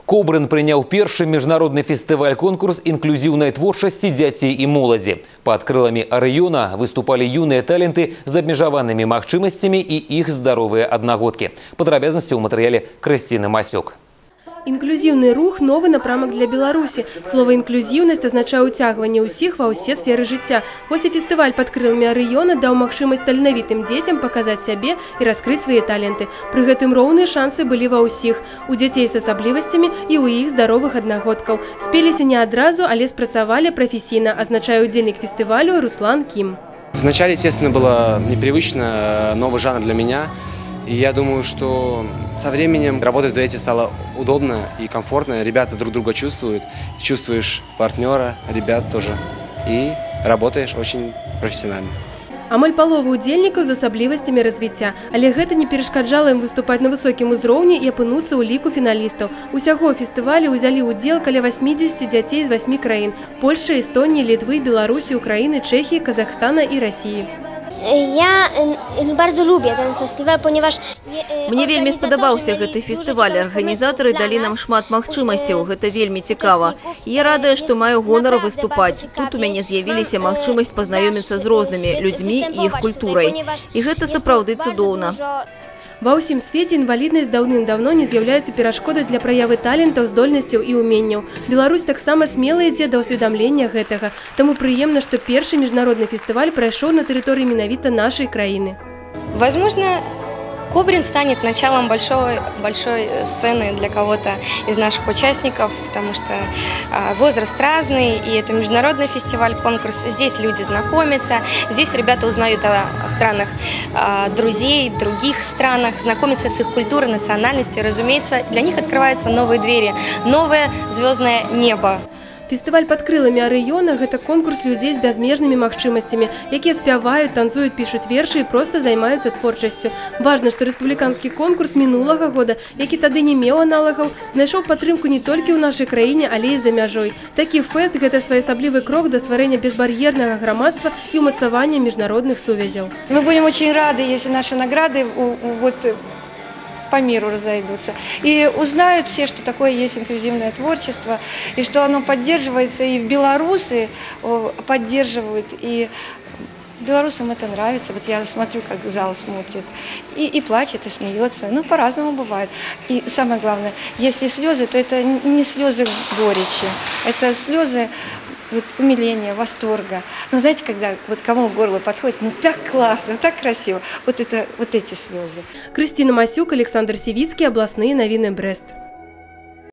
Кобрын прыняў першы міжнародны фестываль-конкурс інклюзіўнай творчасці дзяцей і моладзі. Пад крыламі «Арыёна» выступалі юныя таленты з абмежаванымі магчымасцямі і іх здаровыя аднагодкі. Падрабязнасці ў матэрыяле Крысціны Масюк. Інклюзіўны рух – новы напрамак для Беларусі. Слова «інклюзіўнасць» азначае ўцягванне ўсіх ва ўсе сферы жыцця. Вось і фестываль пад крыламі «Арыёна» даў магчымасць таленавітым дзецям паказаць сябе і раскрыць свае таленты. Пры гэтым роўныя шансы былі ва ўсіх – у дзяцей з асаблівасцямі і ў іх здаровых аднагодкаў. Спеліся не адразу, але спрацавалі прафесійна, азначае удзельнік фестывалю Руслан Кім. Вначале, естественно, было непривычно, новый жанр для меня. И я думаю, что со временем работать в дуэте стало удобно и комфортно. Ребята друг друга чувствуют, чувствуешь партнера, ребят тоже. И работаешь очень профессионально. Амаль палова удзельнікаў з асаблівасцямі развіцця. Але гэта не перашкаджала ім выступаць на высокім узроўні і апынуцца ў ліку фіналістаў. Усяго ў фестывалі ўзялі ўдзел каля 80 дзяцей з 8 краін – Польшчы, Эстоніі, Літвы, Беларусі, Украіны, Чэхіі, Казахстана і Расіі. Я bardzo lubię ten festiwal, ponieważ Мне вельмі спадабаўся гэты фестываль. Арганізатары далі нам шмат магчымасцяў. Гэта вельмі цікава. І я радая, што маю гонар выступаць. Тут у мяне з'явіліся магчымасць пазнаёміцца з рознымі людзьмі і іх культурай. І гэта сапраўды цудоўна. Ва ўсім свеце інваліднасць даўным-даўно не з'яўляецца перашкодай для праявы талентаў, здольнасцяў і ўменняў. Беларусь таксама смела ідзе да ўсведамлення гэтага. Таму прыемна, што першы міжнародны фестываль прайшоў на тэрыторыі менавіта нашай краіны. Возможно, Кобрин станет началом большой, большой сцены для кого-то из наших участников, потому что возраст разный, и это международный фестиваль, конкурс. Здесь люди знакомятся, здесь ребята узнают о странах друзей, других странах, знакомятся с их культурой, национальностью. Разумеется, для них открываются новые двери, новое звездное небо. Фестываль «Пад крыламі Арыёна» – гэта конкурс людзей з бязмежнымі магчымасцямі, якія спяваюць, танцуюць, пішуць вершы і проста займаюцца творчасцю. Важна, што рэспубліканскі конкурс мінулага года, які тады не меў аналагаў, знайшоў падтрымку не толькі ў нашай краіне, але і за мяжой. Такі фэст – гэта своеасаблівы крок да стварэння безбар'ернага грамадства і ўмацавання міжнародных сувязяў. Мы будем очень рады, если наши награды вот по миру разойдутся. И узнают все, что такое есть инклюзивное творчество, и что оно поддерживается, и белорусы поддерживают, и белорусам это нравится. Вот я смотрю, как зал смотрит, и плачет, и смеется. Ну, по-разному бывает. И самое главное, если слезы, то это не слезы горечи, это слезы вот умиления, восторга. Но знаете, когда вот кому горло подходит, ну так классно, так красиво, вот это, вот эти слезы. Крысціна Масюк, Аляксандр Сівіцкі, абласныя навіны, Брэст.